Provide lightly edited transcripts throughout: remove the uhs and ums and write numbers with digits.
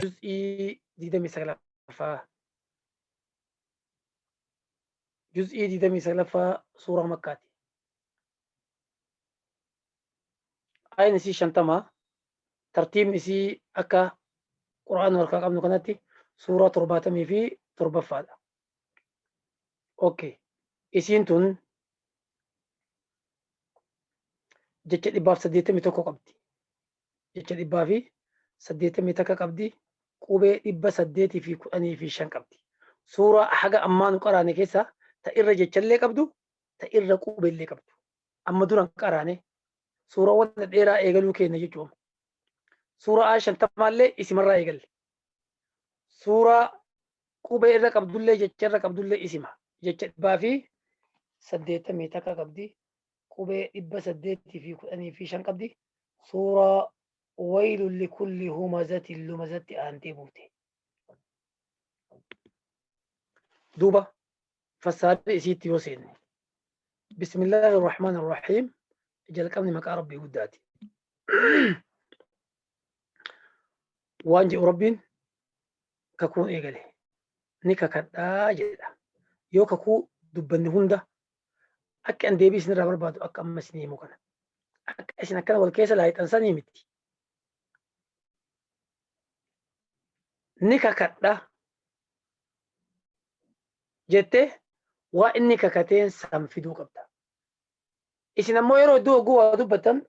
Juz'ii 29ffaa. Juz'ii 29ffaa suuraa Makkaati. Ayin isii 50, tartiibni isii akka Qur'aana harkaa qabnu kanatti suuraa 77ffaadha. Okay. Isiin tun jecha 181 qabdi. Jecha 181 qabdi. Qubee 815 qabdi. Suuraa haga ammaa nu qaraane keessaa ta irra jechallee qabdu, ta irra qubeellee qabdu. Amma dura hin qaraane. Suuraawwan dheeraa eegaluu keenya jechuudha. Suuraa aaya 50llee isimarraa eegalle. Suuraa qubee irra qabdullee jecha irra qabdullee isima. Jecha 181 qabdi. Qubee 815 qabdi. Suuraa waylun likulli humazatin lumazatti aantee buute. Duuba fassaarri isiitti yoo seenne. Bismillaahi Rahmaan Rahiim, jalqabni maqaa Rabbii guddaati. Waan jedhu Rabbiin kakuun eegale. Ni kakadhaa jedha. Yoo kakuu dubbanne hunda akka an deebii isinirraa barbaadu akka amma isinii himu kana. Akka isin akkana wal keessa laayixan sanii miti. Ni kakadha jettee waa inni kakateen san fiduu qabda. Isin ammoo yeroo hedduu hogguu waa dubbattan,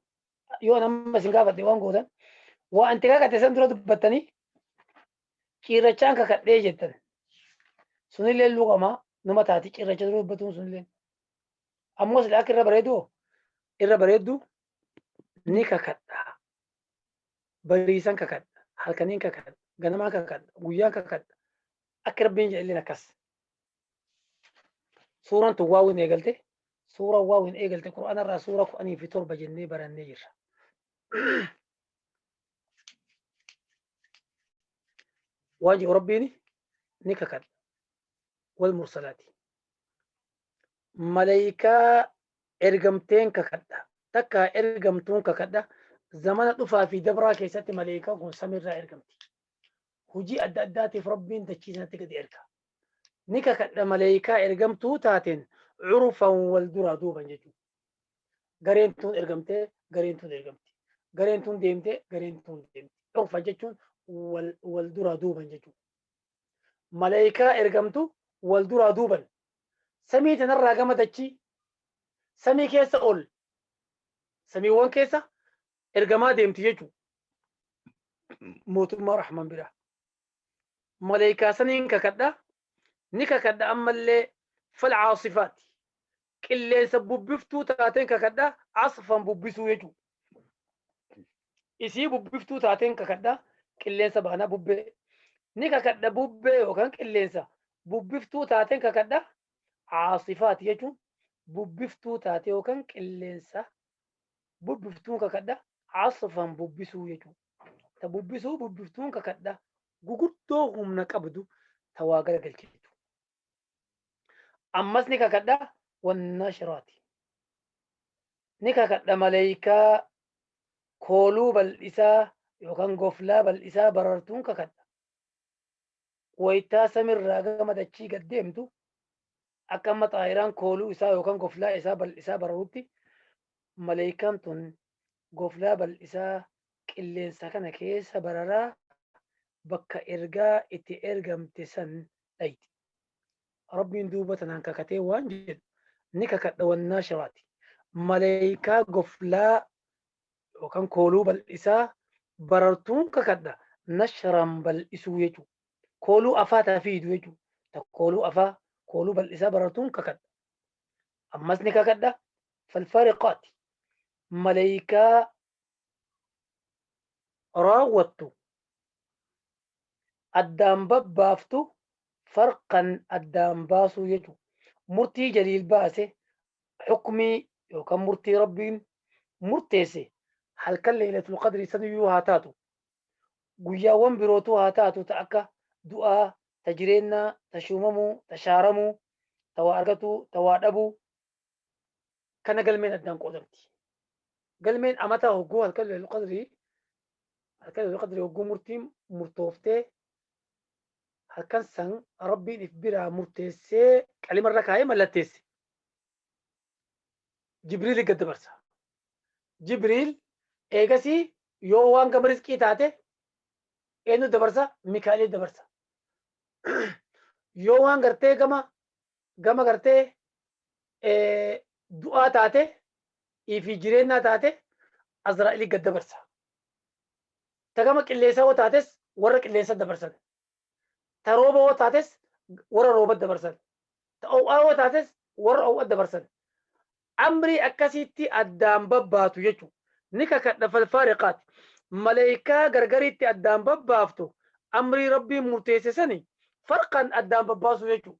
yoo an amma isin gaafadhe waan gootan, waa anti kakate san dura dubbattanii ciirrachaan kakadhee jettan. Sunillee luqama numa taati cirracha dura dubbatuun sunillee. Ammoo sila akka irra bareedu irra bareeddu ni kakadha. Bariisan kakadha, halkaniin kakadha, ganamaan kakadha, guyyaan kakadha. Akka Rabbiin jedhelleen akkas. Suuraan tun waawuun eegalte, suuraan waawuun eegalte Qur'aana irraa suura 17 jennee barannee jirra. Waan jedhu Rabbiin, ni kakadha. Wal mursalaati. Maleeykaa ergamteen kakadha. Takka ergamtuun kakadha. Zamana dhufaa fi dabraa keessatti maleeykaan kun samiirraa ergamti. Hujii adda addaatiif Rabbiin dachii sanatti gadi erga. Ni kakadha maleeykaa ergamtuu taateen, curfan wal duraa duuban jechuudha. Gareen tun ergamtee, gareen tun ergamti. Gareen tun deemtee, gareen tun deemti. Curfan jechuun wal duraa duuban jechuudha. Maleeykaa ergamtu wal duraa duuban. Samii tanarraa gama dachii, samii keessa ol, samiiwwan keessa ergamaa deemti jechuudha. Mootummaa Rahman biraa. Maleeykaa saniin kakadha, ni kakadha ammallee falcaasifaati. Qilleensa bubbiftuu taateen kakadha, asfan bubbisuu jechuudha. Isii bubbiftuu taateen kakadha, qilleensa baanaa bubbee. Ni kakadha bubbee yookaan qilleensa bubbiftuu taateen kakadha, caasifaati jechuun bubbiftuu taate yookaan qilleensa bubbiftuun kakadha, asfan bubbisuu jechuudha. Ta bubbisuu bubbiftuun kakadha, gugurdoo humna qabdu ta waa garagalchitu. Ammas ni kakadha wannaashiraati. Ni kakadha maleeykaa kooluu bal'isaa yookaan goflaa bal'isaa barartuun kakadha. Waytaa samirraa gama dachii gad deemtu, akka amma xaayiraan kooluu isaa yookaan goflaa isaa bal'isaa bararutti, maleeykaan tun goflaa bal'isaa qilleensa kana keessa bararaa bakka ergaa itti ergamte san dhayti. Rabbiin duuba tanaan kakatee waan jedhu, ni kakadha wannaashiraati. Maleeykaa goflaa yookaan kooluu bal'isaa barartuun kakadha, nashraan bal'isuu jechuudha. Kooluu afaa ta fiidu jechuudha. Ta kooluu afaa kooluu bal'isaa barartuun kakadha. Ammas ni kakadha falfariqaati. Maleeykaa raawwattu addaan babbaaftu, farqan addaan baasuu jechuudha. Murtii jaliil baase, hukmii yookaan murtii Rabbiin murteesse, halkan Leeylatul Qadrii saniyyuu haa taatu, guyyaawwan birootuu haa taatu, ta akka du'aa, ta jireennaa, ta shuumamuu, ta shaaramuu, ta waa argatuu, ta waa dhabuu kana galmeen addaan qoodamti. Galmeen amataa hogguu halkan Leeylatul Qadrii Halkan Laylatul Qadrii hogguu murtiin murtooftee halkan san Rabbiin if biraa murteessee qalimarra kaayee mallatteesse. Jibriil gad dabarsa. Jibriil eegasii yoo waan gama rizqii taate eenyu dabarsa? Mikaa'el dabarsa. Yoo waan gartee gama gartee du'aa taate fi jireenyaa taate Azraa'ilii gad dabarsa. Ta gama qilleensaa yoo taates warra qilleensa dabarsan. Ta rooba yoo taates warra rooba dabarsan. Ta ho'aa yoo taates warra ho'a dabarsan. Amrii akkasitti addaan babbaatu jechuudha. Ni kakadha falfaariqaati. Maleekaa gargaritti addaan babbaaftu amrii Rabbiin murteesse sani farqan addaan babbaasu jechuudha.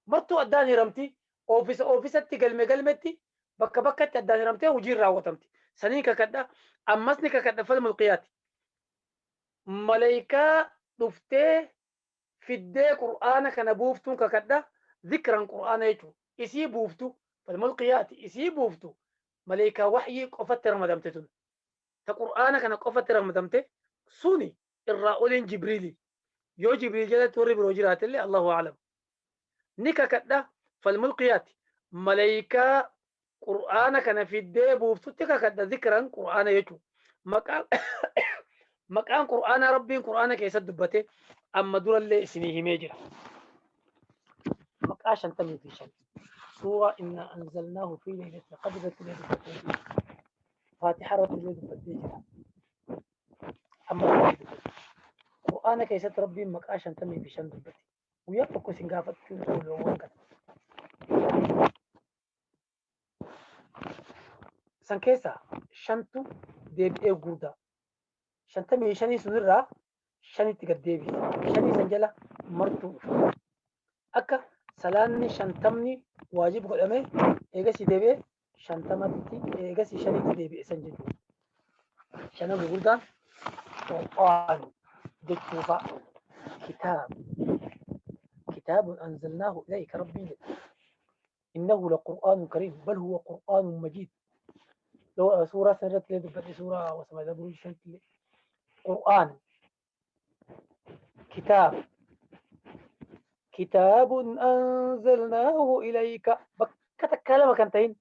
Martuu addaan hiramti, oofisa oofisatti, galme galmetti, bakka bakkatti addaan hiramtee hojiin raawwatamti. Sanii kakadha. Ammas ni kakadha falmulqiyaati. Maleekaa dhuftee fiddee Qur'aana kana buuftuun kakadha. Zikran Qur'aana jechuudha. Isii buuftu falmulqiyaati, isii buuftu maleekaa waxyii qofatti ramadamte tun. Ta Qur'aana kana qofatti ramadamte suni irraa oliin Jibriili. Yoo Jibriil jalatti warri biroo jiraatellee Allahu a'lam. Ni kakadha falmulqiyaati. Maleekaa Qur'aana kana fiddee buuftutti kakadha, zikran Qur'aana jechuudha. Maqaan Qur'aanaa Rabbiin Qur'aana keessatti dubbate amma durallee isinii himee jira. Maqaa 55. Suuraa innaa anzalnaahu fi laylatil qadr irratti illee dubbatee jira. Faatihaa irratti illee dubbatee jira. Amma duratti dubbate. Qur'aana keessatti Rabbiin maqaa 55 dubbate. Guyyaa tokko isin gaafachuun oolu kana. San keessaa shantu deebi'ee gurdaa. 55 sunirraa shanitti gad deebise. Shanii san jala martuu dhufa. Akka salaanni 50ni waajib godhame eegasii deebi'ee 50tti, eegasii shanitti deebi'e san jechuudha. Shanan gurguddaan Qur'aan jechuu fa'a. Kitaab. Kitaabun anzalnaahu ilayka Rabbiin jedha. Innahu laqur'aanun kariim bal huwa qur'aanun majiid. Suuraa san irratti illee dubbadhe, suuraa wasama buruuj sanatti illee. Qur'aan. Kitaab. Kitaabun anzalnaahu ilayka, bakka takkaa lama kan ta'in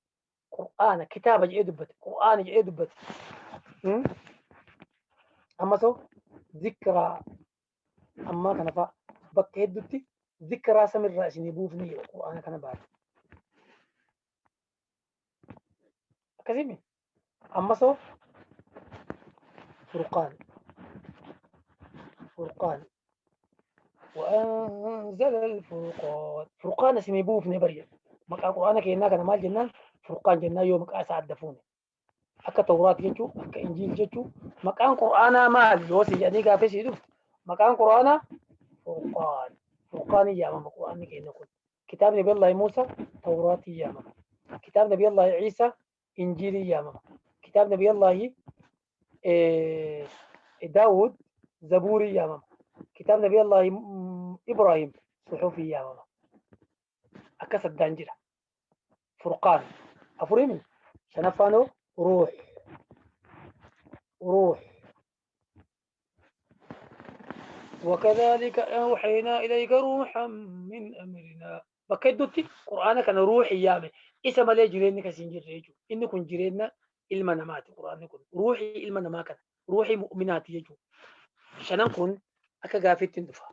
Qur'aana kitaaba jedhee dubbate, Qur'aana jedhee dubbate. Ammasoo zikraa ammaa kana fa'a bakka hedduutti zikraa samirraa isinii buufne jedha Qur'aana kana baate. Akkasii ammasoo furqaan, furqaan, وأنزل الفرقان، فرقان isinii buufne bari jedha. Maqaa Qur'aana keenyaa kana maal jennaan? Furqaan jennaan. Yoo maqaa isaa adda fuune akka Tawraat jechuu, akka Injiil jechuu. Maqaan Qur'aanaa maal yoo si jedhanii gaafee sii dhuftu, maqaan Qur'aanaa Furqaan, Furqaanii yaamama. Qur'aanni keenya kun, kitaabni Nabi Allahi Muusaa Tawraatii yaamama, kitaabni Nabi Allahi Ciisaa Injiilii yaamama, kitaabni Nabi Allahi Daawud Zabuurii yaamama, kitaabni Nabi Allahi Ibraahim Suxufii yaamama. Akkas addaan jira. Furqaan afuriimi. Shanaffaanoo ruux, ruux. وكذلك أوحينا إليك روحا من أمرنا. Bakka hedduutti Qur'aana kana ruuxi yaame. Isa malee jireenyi kas hin jirre jechuudha. Inni kun jireenya ilma namaati. Qur'aanni kun ruuxii ilma namaa kana, ruuxii mu'minaati jechuudha. Shanan kun akka gaaffiitti hin dhufa.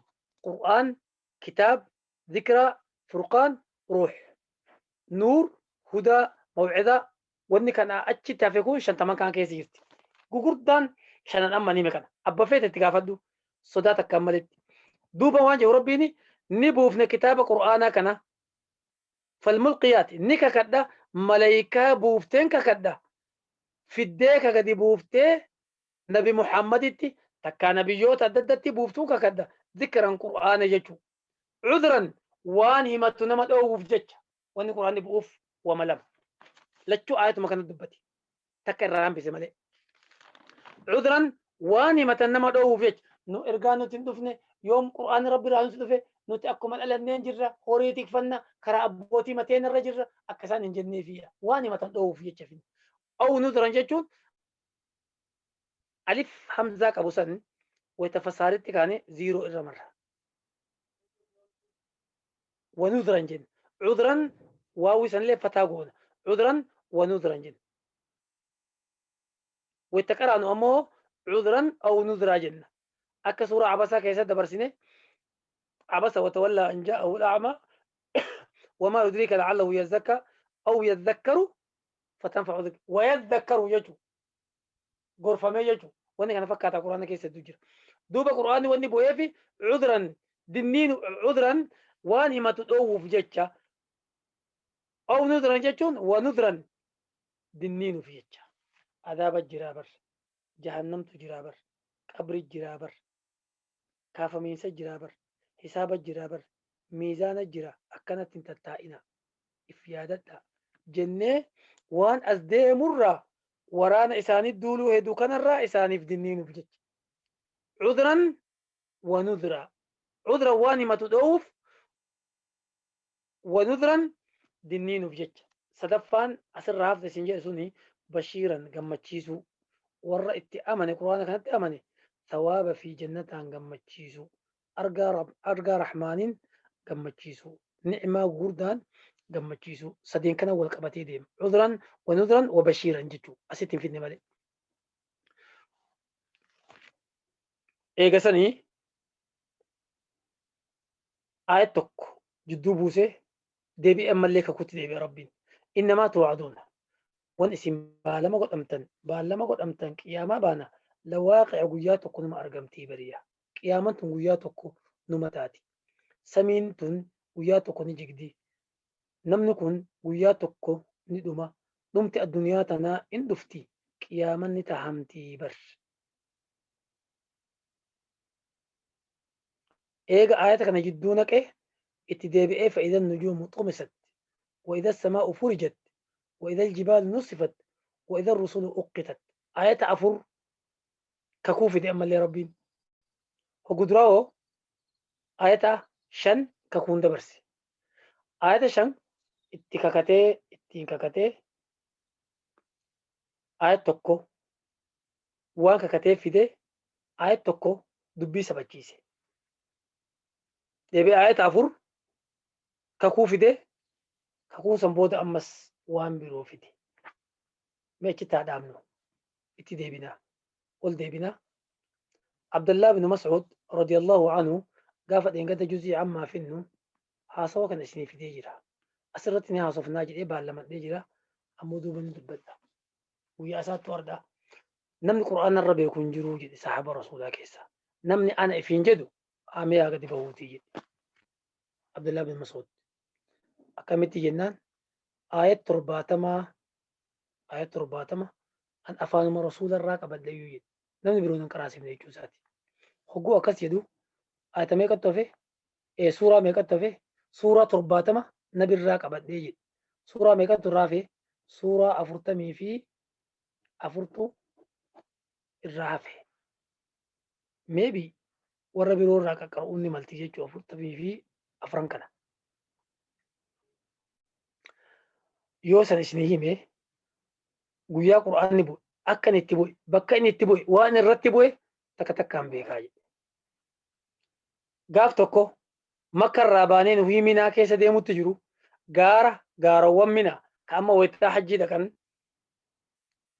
Qur'aan, kitaab, zikraa, furqaan, ruux, nuur, hudaa, mawcidaa. Wanni kana achitti hafe kun 50n kan keessa jirti. Gugurdaan shanan amma nime kana abba feete itti gaafadhu sodaa takkaan maletti. Duuba waan jedhu Rabbiin, ni buufne kitaaba Qur'aanaa kana. Falmulqiyaati ni kakadha, malaayikaa buufteen kakadha, fiddee ka gadi buuftee Nabi Muhammaditti takkaa nabiyyoota adda addatti buuftuun kakadha. Zikran Qur'aana jechuu, cudran waan himattu nama dhoowwuuf jecha. Wanni Qur'aanni bu'uuf wama lama. Lachuu aayatuma kana dubbate, takka irraa hambise malee. Cudran waan himatan nama dhoowwuuf jecha. Nu ergaa nuti hin dhufne, yoom Qur'aanni Rabbi irraa nuti dhufe, nuti akkuma dhalanneen jirra, horii tikfanna, karaa abbootii mateen irra jirra akka isaan hin jenneefi waan himatan dhoowwuuf jecha finne. Aw nudran jechuun Alif hamzaa qabu san wayta fasaaritti kaane ziiroo irra marra. Wanudran jenna. Cudran waawwi sanillee fataa goona. Cudran wanudran jenna. Wayta qaraanu ammoo cudran aw nudraa jenna. Akka suuraa Abasaa keessatti dabarsine عبس وتولى أن جاءه الأعمى وما يدريك لعله يزكى أو يذكر فتنفع ذكر ويذكر يجو غرفة يجو وانا كان فكات القرآن كيس الدجر دوب قرآن واني بويفي عذرا دنين عذرا واني ما تدوف جتشا أو نذرا جتشون ونذرا دنين في جتشا عذاب الجرابر جهنم تجرابر قبر الجرابر كافمين سجرابر hisaaba jira bar miizaana jira akkanatti hin tattaa'ina if yaadadha jennee waan as deemurraa waraana isaanii duuluu hedduu kanarraa isaaniif dinniinuuf jecha. Cudran wa nudra. Cudran waan himatu dhoowuuf wa nudran dinniinuuf jecha. Sadaffaan asirraa hafte isin jedhe suni bashiiran gammachiisuu warra itti amane quraana kanatti amane thawaaba fi jannataan gammachiisuu. Argaa rahmaaniin gammachiisuu ni'maa gurguddaan gammachiisuu sadeen kana wal qabatee deema cudran wa nudran wa bashiiran jechuu asitti hin fidne malee. Eegasanii aayat tokko jidduu buusee deebi'ee ammallee kakuutti deebi'e rabbiin innamaa tuwaaduuna wan isin baallama godhamtan qiyaamaa baana lawaaqi'a guyyaa tokko numa argamtii bariya. Qiyaamaan tun guyyaa tokko numa taati. Samiin tun guyyaa tokko ni jigdi. Namni kun guyyaa tokko ni dhuma. Dhumti addunyaa tanaa in dhufti. Qiyaamaan ni tahamtii bar. Eega aayata kana jidduu naqee itti deebi'ee fa'idan nujuumu xumisat. Wa idha samaa'u furijat. Wa idha aljibaalu nusifat. Wa idha rusulu uqqitat. Aayata afur kakuu fide ammallee rabbiin. Hoguduraawo ayata 5 kakuun dabarse. Ayata 5 itti kakatee ittiin kakatee ayat 1 waan kakatee fide ayat 1 dubbii sabachiise. Deebi'ee ayata 4 kakuu fide kakuu san booda ammas waan biroo fide. Mee achitti haa dhaabnu itti deebinaa ol deebinaa. Abdullah bin Mas'ud radiyallahu anhu gaafa dheengada juzii ammaa finnu haasawa kana isinii fidee jira. Asirratti ni haasofnaa jedhee baallamadhee jira. Ammoo duuba ni dubbadha. Guyyaa isaatti warda. Namni Qur'aana irra beeku hin jiru jedhe sahaaba Rasuulaa keessa. Namni ana ifiin jedhu amee haa gadi bahuutii jedhe. Abdullah bin Mas'ud. Akkamitti jennaan aayat 70 an afaanuma Rasuula irraa qabadheyyuu jedhe. Namni biroon hin qaraasifne jechuu isaati. Hogguu akkas jedhu ayata meeqatti hafe? Suuraa meeqatti hafe? Suuraa 70 nabirraa qabadhee jedhe. Suuraa meeqattu irraa hafe? Suuraa 44tu irraa hafe. Maybe warra biroo irraa qaqqaruun ni malti jechuu 44 kana. Yoo san isinii hime guyyaa Qur'aanni bu'e akka inni itti bu'e bakka inni itti bu'e waan irratti bu'e takka takkaan beekaa jedhe. Gaaf tokko Makka irraa baanee nuhii Minaa keessa deemutti jiru gaara gaarawwan Mina ka amma waytaa hajjii dhaqan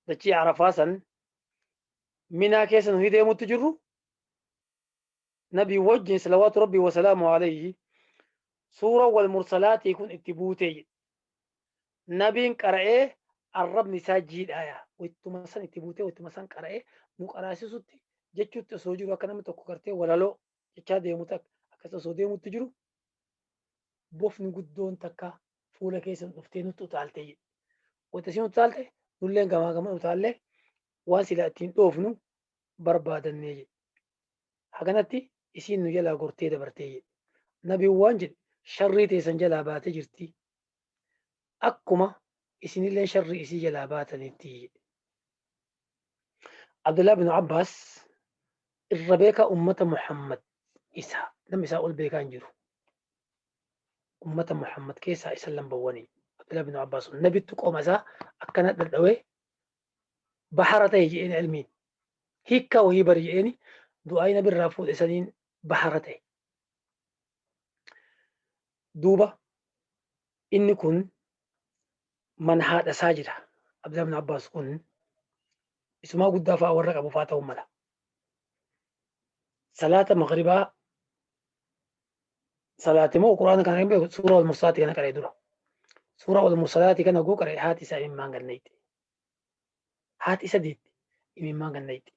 dachii Arafaa san Minaa keessa nuhii deemutti jirru nabii wajjin salawaatu rabbii wasalaamu alayhi suura wal mursalaatii kun itti buutee jedhe. Nabiin qara'ee arrabni isaa jiidhaaya wattuma san itti buutee wattuma san qara'ee nu qaraasisutti jechuutti osoo jiru akka namni tokko gartee walaloo jechaa deemu takka akkas osoo deemutti jiru bofni guddoon takka fuula keessa dhuftee nutti utaaltee jedhe. Wanta isin utaalte nulleen gamaa gama utaallee waan silaa ittiin dhoofnu barbaadannee jedhe. Haganatti isiin nu jalaa gortee dabartee jedhe. Nabiin waan jedhe sharrii teessan jalaa baatee jirti. Akkuma isinillee sharrii isii jalaa baatanitti jedhe. Abdullah bin Abbaas irra beekaa ummata Muhammad isa namni isaa ol beekaa hin jiru. Ummata Muhammad keessaa isa lambawwanii. Abdullah bin Abbaas nabittu qoma isaa akkana dhadhawee bahara ta'e jedheen ilmiin. Hiikkaa wahii bari jedheeni du'aa'ii nabirraa fuudhe saniin bahara ta'e. Duuba inni kun mana haadha isaa jira. Abdullah ibn Abbaas kun isumaa guddaa fa'a warra qabu fa'a ta'uu mala. Salaata maghribaa salaate moo quraana kana hin beeku, suuraa wal mursalaati kana qara'e dura. Suuraa wal mursalaati kana guu qara'e haati isaa imimmaan gannayte. Haati isa deette imimmaan gannayte.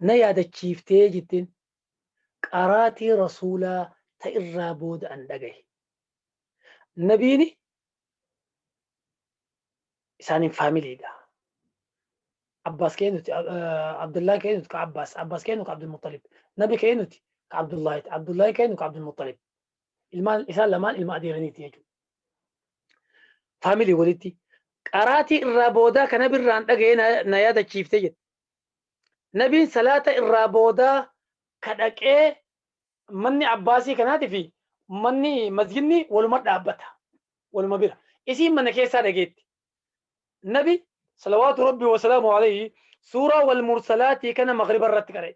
Na yaadachiiftee jetteen qaraatii rasuulaa ta irraa booda an dhagahe. Nabiini isaaniin faamiliidha. Abbaas keenuti, Abdullah keenuti ka Abbaas, Abbaas keenu ka Abdul Muttalib, Nabi keenuti ka Abdullaahiti, Abdullahi keenu ka Abdul Muttalib. Ilmaan isaan lamaan ilma adeeraniiti jechuudha. Faamilii walitti. Qaraatii irraa boodaa ka nabirraan dhagaye na yaadachiifte jette. Nabiin salaata irraa boodaa ka dhaqee manni Abbaasii kanaatii fi manni masjidni waluma dhaabbata. Waluma bira. Isiin mana keessaa dhageetti. Nabi salawaatu rabbi wasalaamu alayhi suuraa wal mursalaatii kana magriba irratti qara'e.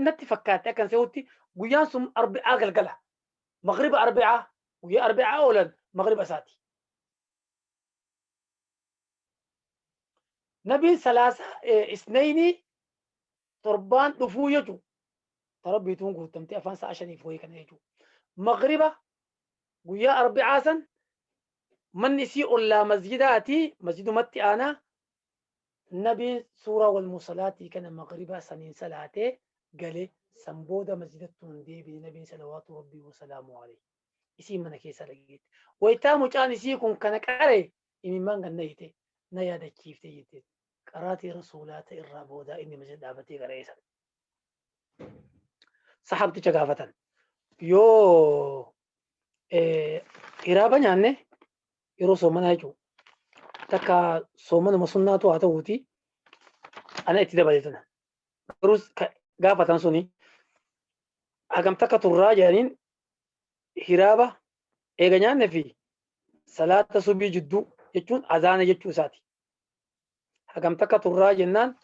Natti fakkaate akkan se'utti guyyaan sun arbi'aa galgala. Magriba arbi'aa, guyyaa arbi'aa oolan magriba isaati. Nabiin salaasa isnaynii torbaan dhufuu jechu ta rabbiituun guuttamtee afaan sa'a shaniif wayii kana jechu. Magriba guyyaa arbi'aa san manni isii ollaa masjidaati, masjidumatti aanaa. Nabiin suuraa wal mursalaatii kana magriba saniin salaatee gale. San booda masjidattuu hin deebine nabiin salawaatu rabbii wasalaamu alayhi. Isiin mana keessaa dhageette. Waytaa mucaan isii kun kana qare imimmaan gad nayite na yaadachiifte jette. Qaraatii rasuulaa ta irraa boodaa inni masjida dhaabatee qara'ee san. Sahaabticha gaafatan. Yoo hiraaba nyaanne yeroo soomanaa jechuudha. Takka soomanuma sunnaatu haa ta'uuti ana itti dabale tana. Garuu gaafatan suni hagam takka turraa jedhaniin, hiraaba eega nyaanne fi salaata subii jidduu jechuun azaana jechuu isaati. Hagam takka turraa jennaan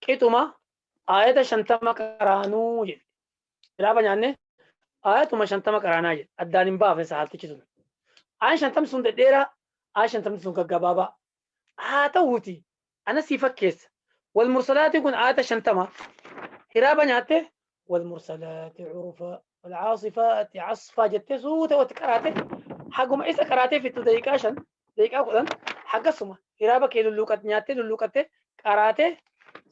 qixuma aayata 50 qaraanuu jedhe. Hiraaba nyaanne aayatuma 50 qaraanaa jedhe. Addaan hin baafne sahaabtichi sun. Aayan 50 sun dhedheeraa, aayan 50 sun gaggabaabaa. Haa ta'uuti ana sii fakkeessa. Wal mursalaatiin kun aayata 50. Hiraaba nyaatte wal mursalaati curufa wal caasifaati casfaa jettee suuta watti qaraate, haguma isa qaraatee fixxu daqiiqaa 5, daqiiqaa 10, hagasuma hiraaba kee lulluuqat nyaattee lulluuqattee qaraatee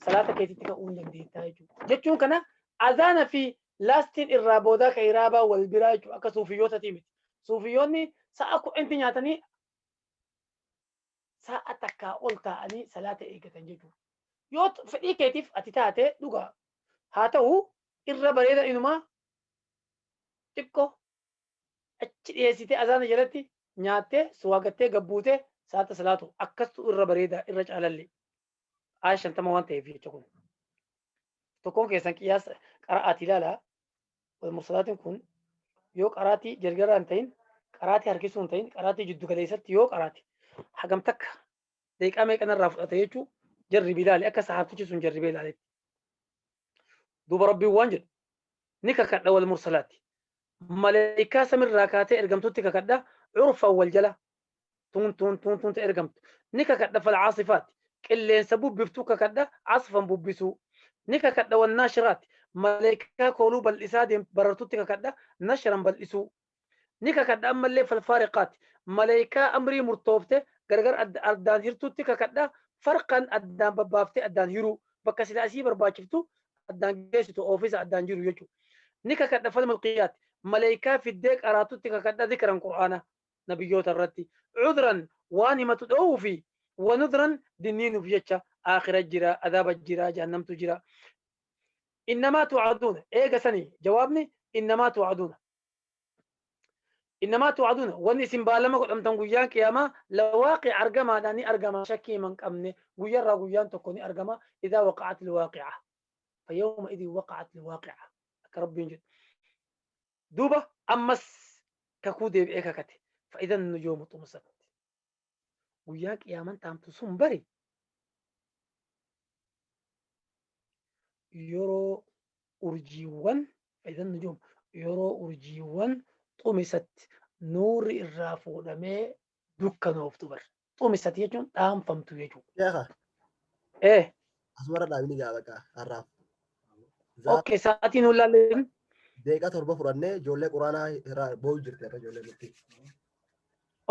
salaata keetitti ka'uu hin dandeettaa jechuudha. Jechuun kana azaana fi laastiin irraa boodaa ka hiraabaa wal biraa jechuudha, akka suufiyyootaatii miti. Suufiyyoonni sa'a 10tti nyaatanii sa'a takkaa ol taa'anii salaata eeggatan jechuudha. Yoo fedhii keetiif ati taate dhugaa haa ta'u, irra bareeda inumaa xiqqoo achi dhiyeessitee azaana jalatti nyaattee suwaagattee gabbuutee salaata salaatu akkastu irra bareeda, irra caalalle aaya 50 waan ta'eef jecha. Kun tokkoon keessan qiyaasa qara'aati ilaalaa. Wal mursalaatiin kun yoo qaraatii jarjaraa hin ta'in, qaraatii harkisuu hin ta'in, qaraatii jiddu galeessatti yoo qaraate hagam takka daqiiqaa meeqa narraa fudhata jechuu jarribi ilaali, akka sahaabtichi sun jarribee ilaaletti. Duuba rabbiin waan jedhu: ni kakadha wal mursalaati maleeykaa samirraa kaatee ergamtutti kakadha, curfan wal jala tuun tuun tuun tuun ta ergamtu ni kakadha, fal caasifaati qilleensa bubbiftu kakadha, casfan bubbisuu ni kakadha, wan naashiraati maleeykaa kooluu bal'isaa deemtu barartutti kakadha, nashran bal'isuu ni kakadha, ammallee fal faariqaati maleeykaa amrii murtoofte gargar addaan hirtutti kakadha, farqan addaan babbaaftee addaan hiruu, bakka silaa isii barbaachiftu addaan geessitu, oofisa addaan jiru jechuudha. Ni kakadha fal mulqiyaati maleeykaa fiddee qaraatutti kakadha, zikran qur'aana nabiyyoota irratti, cudran waan himatu dhoowuu fi wanudran dinniinuuf jecha, aakhira jira, adaaba jira, jahannamtu jira. Innamaa tuucaduuna eega sanii jawaabni innamaa tuucaduuna, innamaa tuucaduuna wanni isin baalama godhamtan guyyaan qiyaamaa lawaaqic argamaadha, ni argama, shakkii himan qabne, guyyarraa guyyaan tokko ni argama. Idaa waqa'at ilwaaqica fayyawma idin waqa'at ilwaaqica akka rabbiin jedhu. Duuba ammas kakuu deebi'ee kakate. Fa'idan nujuumu xumisat, guyyaa qiyaaman taamtu sun bari. Yeroo urjiiwwan fa'idan nujuum, yeroo urjiiwwan xumisatti, nuurri irraa fuudhamee dukkanooftu bar. Xumisatti jechuun dhaamfamtu jechuudha. Sheekha. Eh. Asumarra dhaabini gaa baqa har'aaf. Okay, sa'aatiin nuun laalleen. Deeqa 7 fudhannee ijoollee quraanaa irraa boo'u jirti har'a ijoollee nutti.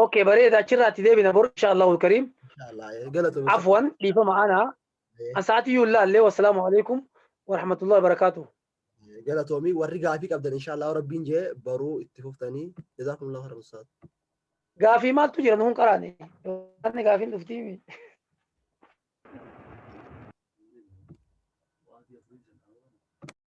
Okay, bareeda, achirraatti deebina bor insha Allahu kariim. Inshallah galatoomi. Afwan, dhiifama ana. An sa'aatii yuun laallee. Wassalaamu alaikum warahmatullahi wabarakaatuh. Galatoomii. Warri gaafii qabdan inshallah rabbiin jee baruu itti fuftanii. Jazaakumullahu khairan ustaaz. Gaafii maaltu jira? Nuun qaraane. Gaafiin dhuftii.